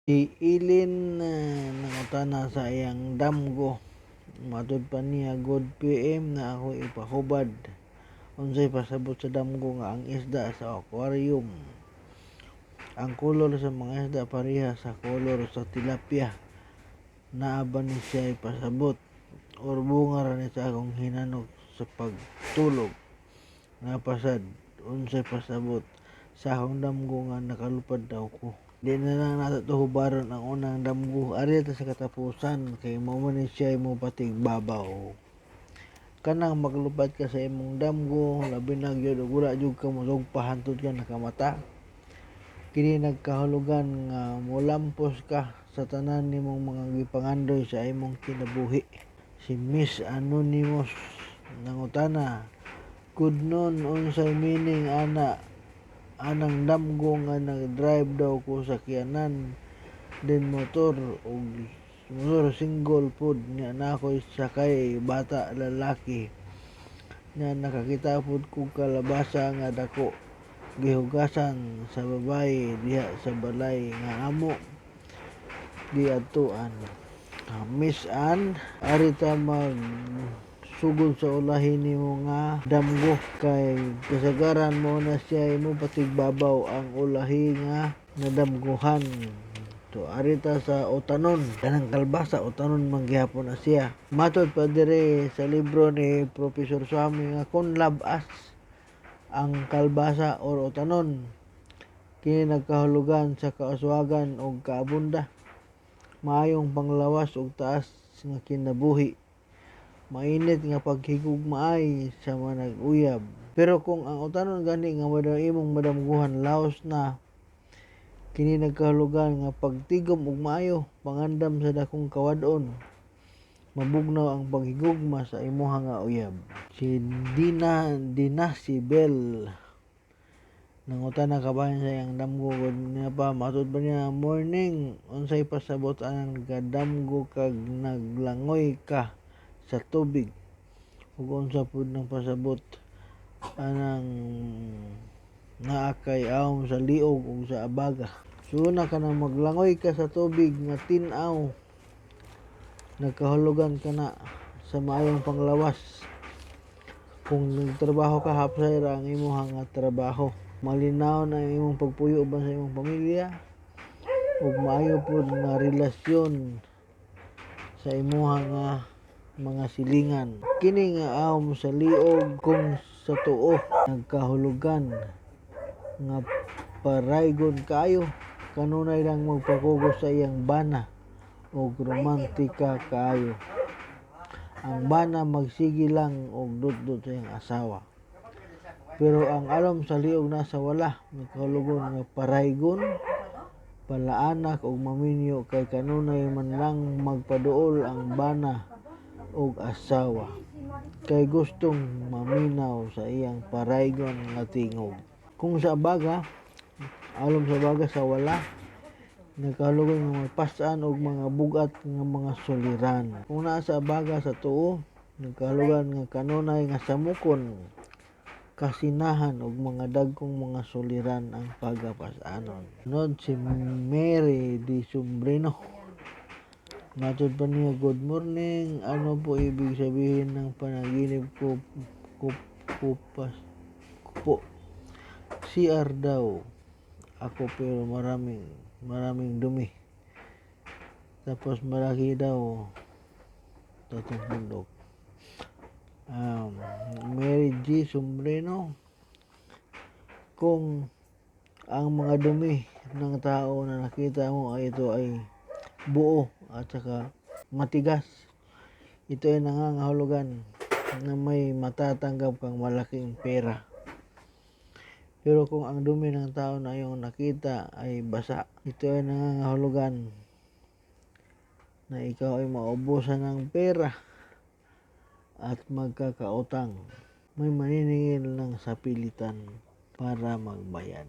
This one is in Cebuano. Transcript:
Si Ilin nangutana sa iyang damgo. Matud pa niya, "Good PM, naa koy ipahubad. Unsay pasabot sa damgo nga ang isda sa aquarium, ang kolor sa mga isda pareha sa kolor sa tilapia? Naa ba ni siya'y pasabot or bunga ra ni sa akong hinanok sa pagtulog? Naa pa sad, unsay pasabot sa akong damgo nga nakalupad daw ko?" Di na lang nato to hubaron ang unang damgo. Ari ta sa katapusan kay mao man ni siya mo patigbabaw. Kanang maglupad ka sa imong damgo, labi na gyud og wala jud ka motugpa hantod ka nakamata. Kini nagkahulugan nga molampos ka sa tanan nimong mga gipangandoy sa imong kinabuhi. Si Miss Anonymous nangutana, "Good noon, unsay meaning ana anang damgo nga nag-drive daw ko sakyanan then motor og motor single pod nya naa koy sakay bata lalaki nya nakakita pod kog kalabasa nga dako gihugasan sa babaye diha sa balay nga amo giadtuan?" Miss Ann, ari ta mag sugod sa ulahi nimo nga damgo kay kasagaran mao na siya mo patigbabaw ang ulahi nga nadamgohan. So ari ta sa utanon, kanang kalbasa, utanon man gihapon na siya. Matod pa diri sa libro ni Professor Swami nga kung labas ang kalbasa or utanon, kini nagkahulugan sa kauswagan og kaabunda, maayong panglawas ug taas nga kinabuhi, mainit nga paghigugmaay sa manag-uyab. Pero kung ang utanon gani nga imong madamgohan laos na, kini nagkahulugan nga pagtigom og maayo, pangandam sa dakong kawad-on, mabugnaw ang paghigugma sa imuha nga uyab. Si Dina Dinasi Bell nangutana kabahin sa iyang damgo. Good niya pa, matud pa niya, "Morning, unsay pasabot anang gadamgo kag naglangoy ka sa tubig ug unsa pud nang pasabot anang naa kay awom sa liog ug sa abaga?" So una, kanang maglangoy ka sa tubig nga tin-aw, nagkahulugan kana sa maayong panglawas. Kung nagtrabaho ka, hapsay ra ang imuha nga trabaho, malinaw na ang imong pagpuyo uban sa imong pamilya ug maayo pod nga relasyon sa imuha nga mga silingan. Kini nga awom sa liog kung sa tuo, nagkahulugan nga paraygon kaayo, kanunay lang magpakugos sa iyang bana ug romantika kaayo. Ang bana magsige lang og dutdot sa iyang asawa. Pero ang alom sa liog naa sa wala, nagkahulugan nga paraygon, palaanak ug maminyo kay kanunay man lang magpaduol ang bana og asawa kay gustong maminaw sa iyang paraygon nga tingog. Kung sa abaga, alom sa abaga sa wala, nagkahulugan nga mapas-an og mga bug-at nga mga suliran. Kung naa sa abaga sa tuo, nagkahulugan nga kanunay nga samokon, kasinahan ug mga dagkong mga suliran ang pagapas-anon. Sunod si Mary Di Sombrino. Matod pa niya, "Good morning. Ano po ibig sabihin ng panaginip ko po? CR daw ako pero maraming maraming dumi. Tapos malaki daw tatong bundok." Mary G. Sombrino, kung ang mga dumi ng tao na nakita mo ay ito ay buo at saka matigas, ito ay nangangahulugan na may matatanggap kang malaking pera. Pero kung ang dumi ng tao na iyong nakita ay basa, ito ay nangangahulugan na ikaw ay maubusan ng pera at magkakautang. May maniningil ng sapilitan para magbayad.